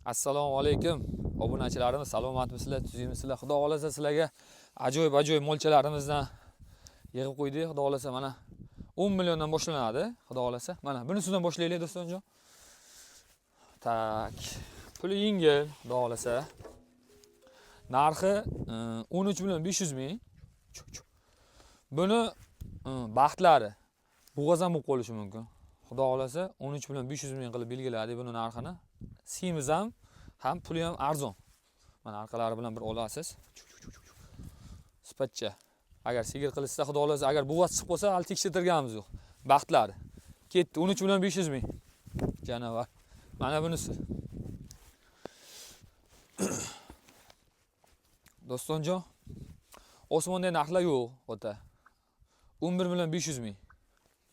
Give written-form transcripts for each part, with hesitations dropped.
Assalomu alaykum obunachilarimiz, salomatmisizlar, tuzukmisizlar? Xudo xohlasa, sizlarga ajoyib ajoyib molchalarimizdan yig'ib qo'ydik. Xudo xohlasa, mana 10 milliondan boshlanadi. Xudo xohlasa. Mana bunisidan boshlaylik, Dostonjon. Так. Puli yengil, xudo xohlasa. Narxi 13 million 500 ming. Chu, chu. Buni baxtlari bo'g'oz ham bo'lib qolishi mumkin. Xudo xohlasa, 13 million 500 ming qilib belgiladik buni narxini. Semiz ham, ham puli ham arzon. Mana orqalari bilan bir olasiz. Chu, chu, chu, chu, chu. Sifatcha. Agar sigir qilishsa, xudo xohlasa, agar bo'g'oz chiqib qolsa, hali tekshirtirganimiz yo'q. Baxtlari. Ketdi 13 million 500 ming. Janavar. Mana bunisi. Dostonjon, osmonda narxlar yo'q, ota. 11 million 500 ming.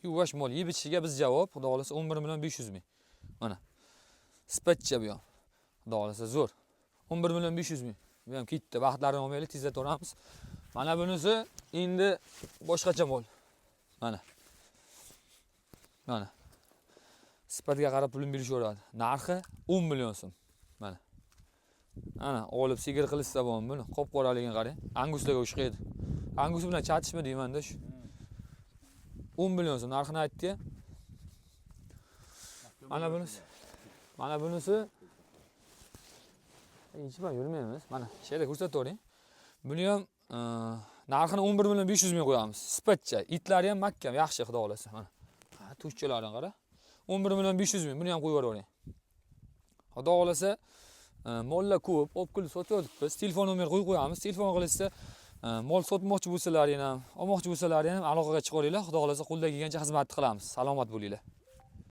Yuvash mol yeb ichishiga biz javob, xudo xohlasa, 11 million 500 ming. Mana. Sifatcha bu ham. Xudo xohlasa, zo'r. 11 million 500 ming. Bu ham ketdi. Vaqtlarini olmaylik, tezlataveramiz. Mana bunisi endi boshqacha mol. Mana. Mana. Sifatga qarab pulini berishaveradi. Narxi 10 million so'm. Mana. Ana olib sigir qilishsa bo'ladi buni. Qop-qoraligini qarang. Anguslarga o'xshaydi. Angus bilan chatishma deyman-da shu. 10 million so'm narxini aytdi. Mana bunisi. Mana bunisi hech bilan yurmaymiz. Mana shu yerda ko'rsatavering. Buni ham narxini 11 million 500 ming qo'yamiz. Sifatcha. Itlari ham mahkam, yaxshi, xudo xohlasa. Mana. Ha, tushchalarini qara. 11 million 500 ming. Buni ham qo'yib yuboravering. Xudo xohlasa, mollar ko'p, olib kelib sotyapmiz. Telefon nomer qo'yib qo'yamiz. Telefon qilishsa, mol sotmoqchi bo'lsalaring ham, olmoqchi bo'lsalaring ham aloqaga chiqaveringlar. Xudo xohlasa, qo'ldan kelgancha xizmat qilamiz. Salomat bo'linglar.